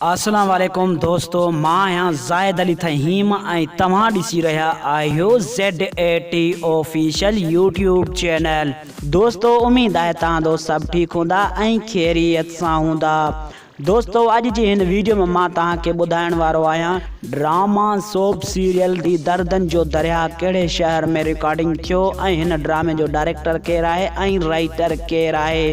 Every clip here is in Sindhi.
اسلام عليڪم دوستو مان آهيان زاهد علي ٿهيم ۽ توهان ڏسي رهيا آهيو Z A T official YouTube channel دوستو اميد آهي توهان دوست سڀ ٺيڪ هوندا ۽ خيريت سان هوندا دوستو اڄ جي هن ويڊيو ۾ مان توهان کي ٻڌائڻ وارو آهيان ڊراما سوپ سيريل the دردن جو درياهه ڪهڙي شهر ۾ رڪارڊنگ ٿيو ۽ هن ڊرامي جو ڊائريڪٽر ڪير آهي ۽ رائيٽر ڪير آهي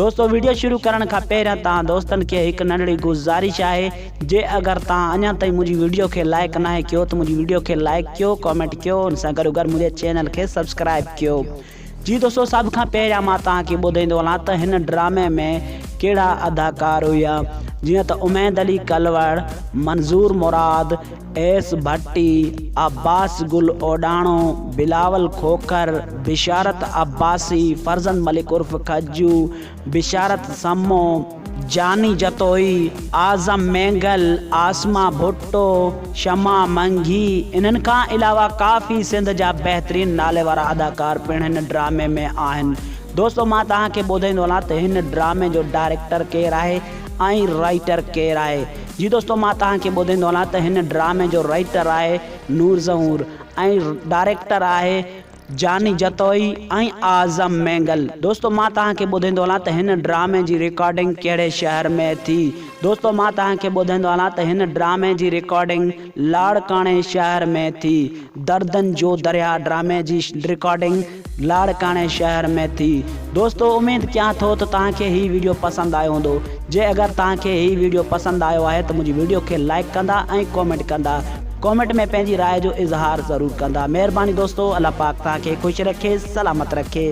دوستو ويڊيو شروع ڪرڻ کان پهريان توهان دوستن کي هڪ ننڍڙي گذارش آهي جي اگر توهان اڃا تائين منهنجي ويڊيو کي لائيڪ ناهي ڪيو ته منهنجي ويڊيو کي لائيڪ ڪيو ڪامينٽ ڪيو ان سان گڏو گڏ منهنجي چينل کي سبسڪرائيب ڪيو. جي دوستو سڀ کان پهريان مان توهان کي ٻڌائيندو هلان ته هن ڊرامي ۾ ڪهڙا اداڪار هيا جيئن ته اميد علي ڪلوڙ، منظور مراد، ايس ڀٽي، عباس گل اوڏاڻو، بلاول کوکر، بشارت عباسي، فرزند ملڪ عرف کجو، بشارت سمو، جاني جتوئي، اعظم مينگل، عاصمه ڀٽو، شمع منگي، انهن کان علاوه ڪافي سنڌ جا بهترين نالي وارا اداڪار پڻ هن ڊرامي ۾ آهن. دوستو مان توهان کي ٻڌائيندو هلان ته هن ڊرامي جو ڊائريڪٽر ڪير آهي ۽ رائيٽر ڪير آهي. جي دوستو مان توهان کي ٻڌائيندو هلان ته هن ڊرامي جو رائيٽر آهي نور ظهور ۽ ڊائريڪٽر آهي جاني جتوئي ۽ اعظم مينگل. دوستو مان توهان کي ٻڌائيندو هلان ته هن ڊرامي جي رڪارڊنگ ڪهڙي شهر ۾ ٿي. دوستو مان توهان کي ٻڌائيندو هلان ته هن ڊرامي جي رڪارڊنگ لاڙڪاڻي شهر ۾ ٿي. دردن جو درياهه ڊرامي جي رڪارڊنگ لاڙڪاڻي شهر ۾ ٿي. دوستو اميد ڪيان ٿو ته توهان کي هي ويڊيو پسند آيو هوندو. جي اگر توهان کي هي ويڊيو پسند آيو آهي ته منهنجي ويڊيو کي لائيڪ ڪندا ۽ ڪامينٽ ڪندا. ڪامينٽ ۾ پنهنجي راء جو اظهار ضرور ڪندا مهرباني دوستو الله پاڪ توهان کي خوش رکي سلامت رکي.